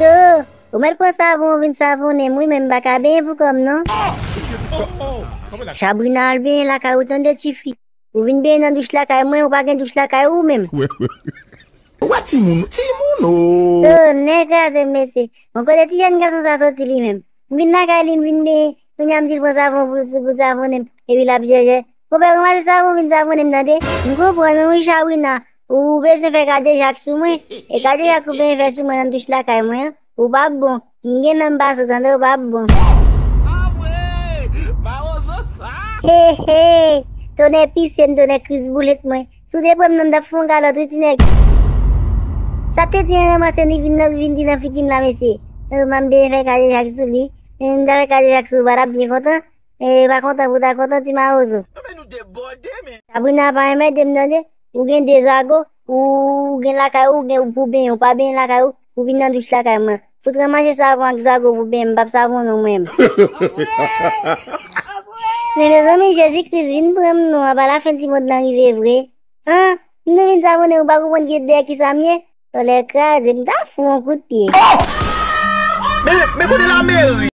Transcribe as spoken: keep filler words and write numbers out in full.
Oh, ou mèt pran savon, ou vin savonnen m, wi, men m pa ka benyen pou kò m, non. Sabrina, al benyen lakay ou, tande, tifi. Ou vin benyen nan douch lakay mwen, ou pa gen douch lakay ou menm. Ou wè timoun, timoun, oh. Tonnè kraze m, mesye. Bon, kote ti jèn gason sa soti li menm? M vin lakay li, m vin benyen. Kounye a m di l pran savon pou, pou savonnen m. Epi l ap jèjè. Konpè, ranmase savon vin savonnen m, tande. M konprann ou, wi, Sabrina. Ou bezwen fè kadejak sou mwen. E kadejak ou benyen fè sou mwen nan douch lakay mwen an. Ou p ap bon. M gen nan m pase w, tande, ou p ap bon. He, he. Tonnè pise m, tonnè kriz boulet mwen. Si w te pran m nan, m t ap fè yon kalòt, wi, ti nèg. Sa te di an ranmase li vin nan, vin di nan figi m la, mesye. Oh, m ap benyen fè kadejak sou li. E m ta fè kadejak sou ou, pa t ap byen kontan? E pa kontan pou ta kontan, ti mawozo. Non, men nou debòde, men. Sabrina pa enmède m, tande. Ou gen de zago, ou gen lakay ou, ou gen ou pou benyen, ou pa benyen lakay ou, ou vin nan douch lakay mwen. Fout ranmase savon ak zago pou benyen, m p ap savonnen w mwen menm. Men mezanmi, Jezi Kris vin pran m non, apa lafen ti mond lan rive vre. An, m nou vin savonnen, ou pa konprann ki dèyè kisa m ye? Tonnè kraze m, ta fou yon kout pye. Men, men kote lameri?